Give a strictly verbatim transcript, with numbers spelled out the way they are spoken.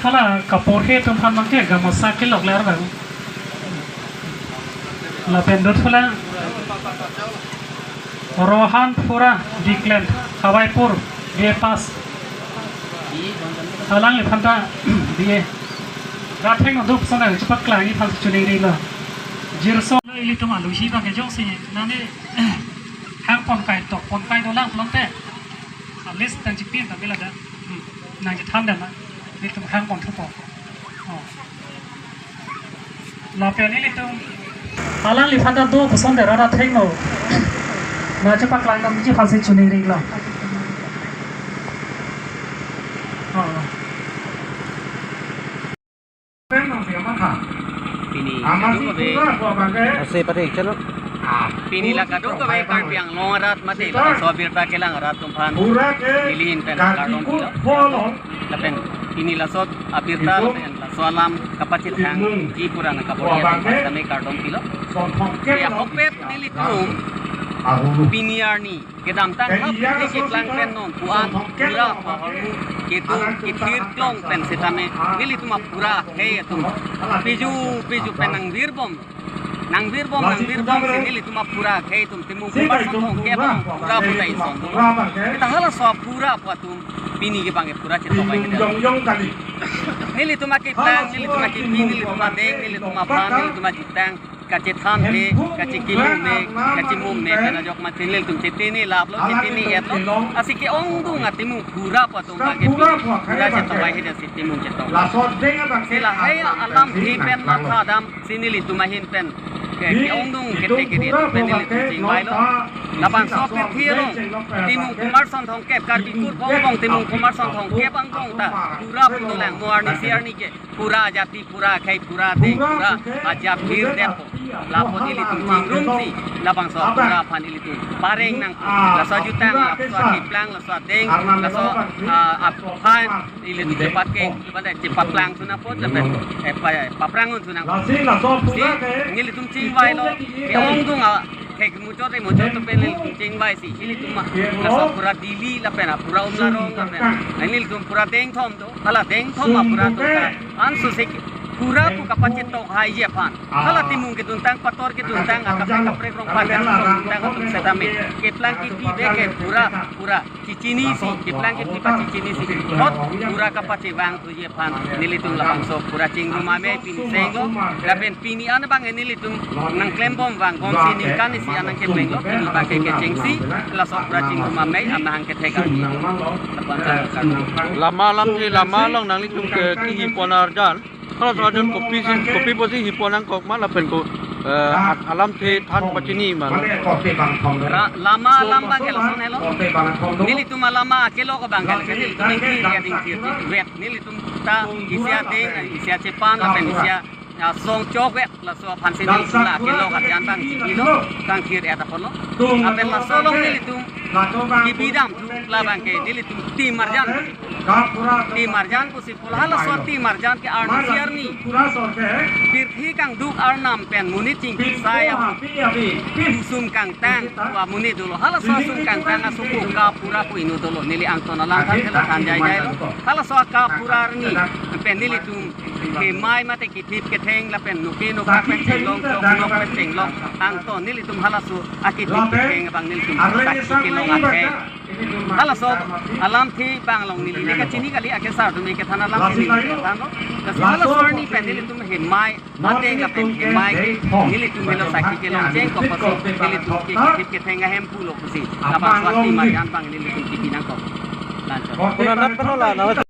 Hala kaporhe atum aphan mangke gamosa kelok ler bang. Lapen dot pula Rohan Pura Diklen, Hawaipur, B A pass. Alangliphan ta B A. Rat athengno do puson nangchepaklang aphan choningri lo. Jirso lo ilitum alusi bang ke jongsi nani hang pon kai tok pon kai dolang pulote. At least nangchepin ta bila da. Hmm. Nangchethan dam na. Ilitum hang pon thupo. Oh. Lapen ilitum alangliphan ta do puson de rat athengno nangchepaklang damji aphansi choningri lo. Oh. Pini kadokave, ase pati chalo. Pini la kadokave Karbi Anglong arat mate laso abirta kelang arat atum aphan neli ahin pen kardom pilo. Lapen pini laso abirta lapen laso alam kapachethangji pura nangkabor-i atum aphan kami kardom pilo. Ya, ahokpet nelitum pini arni kedamtang thap keplang pen non pu-an pura pahormu kedo kethir klong pen setame nelitum apura akhei atum piju piju pen nangvirbom, nangvirbom, nangvirbom si nelitum apura akhei atum Timung Komarsong Thongkep pura puta ison do. Kita halaso apura pu atum pini ke bang ke pura chetok bai kita. Nelitum akeplang, nelitum akepi, nelitum adeng, nelitum aphan, nelitum ajutang kachethan me, kachekimo me, kachimum me pen ajok ma chinil tum chetini laplo, chetini etlo. Lasi ke-ongdung atimung pura pu atum bang ke pura chetok bai hede si timung chetok. Si lahai alamthe pen matha damsi nelitum ahin pen ke, ke-ongdung kete kede atum pen nelitum chingvailo. Labangso apirthe along Timung Komarsong Thongkep, Karbi kurvong vong Timung Komarsong Thongkep angbong ta pura pu dolang mo arnisi arni ke. Pura ajati, pura akhei, pura adeng, pura ajat virdetpo. Lapu nelitum chingrumsi labangso pura aphan ilitum pareng nangpo. Laso ajutang, laso akeplang, laso adeng, laso, ah, aphan ilitum chepakeng, pada chepaplang sunapot, lapen, eh, pa-, paprangun sunang. Si nelitum chingvailo, ke-ongdung a, thek muchot re muchot atum pen nelitum chingvaisi, ilitum ma laso pura Delhi lapen apura Umlarong lapen nelitum pura dengthom do, hala dengthom apura atum ta ansose pura pu kapachetok haiji aphan. Hala Timung keduntang, Pator keduntang, akaprek kaprek rong paket keduntang atum setame keplang kepi ave ke pura, pura chechinisi, keplang kepi pachechinisi, hot pura kapachevang thuji aphan nelitum labangso pura chingrum amei pini chenglo. Lapen pini an bang nelitum nangklembom vangbomsi ningkan isi an nangkeplenglo, pini bang ke kechengsi laso pura chingrum amei amahang kethek arni. Lama alamthe, lama along nanglitum ke kehi pon arjan. Halaso arjan kopisi, kopi pusi hi pon nangkok ma lapen ko, eh, alamthe than pachini ma. Ra-, lama alam bang ke lason helo. Nelitum alama kelok bang ke nelitum ingkir ya dingkir vet. Nelitum ta isi adeng, isi achepan lapen isi a, ya, song chok vet. Laso aphansi nelitum la kelok arjan bang chipilo, kangkir et apotlo. Lapen laso along nelitum kebidam thu labang ke nelitum tim arjan. Tim arjan pusi pu halaso tim arjan ke arnisi arni pirthe kangduk arnam pen monit chingki sai a, sum kangtang pu amonit dolo. Halaso sum kangtang asumpo kapura pu inut dolo. Neli angton alam than thela than jai jailo. Halaso kapura arni pen nelitum kemai mate kithip ketheng lapen noke nokak pen chenglong, chok nok pen chenglong. Angton nelitum halaso akithip ketheng abang nelitum sakhi kelong akhei. Halaso alamthe bang along neli le kachini kali, akesar atum kethan alamthe neli kethanlo. Lasi halaso arni pen nelitum hemai, adeng lapen hemai, nelitum helo sakhi kelong chengkok pusi, nelitum ke kithip ketheng ahem pulo pusi. Labangso tim arjan bang nelitum kepi nangkok. Lanchot. Kuna nat pano la, na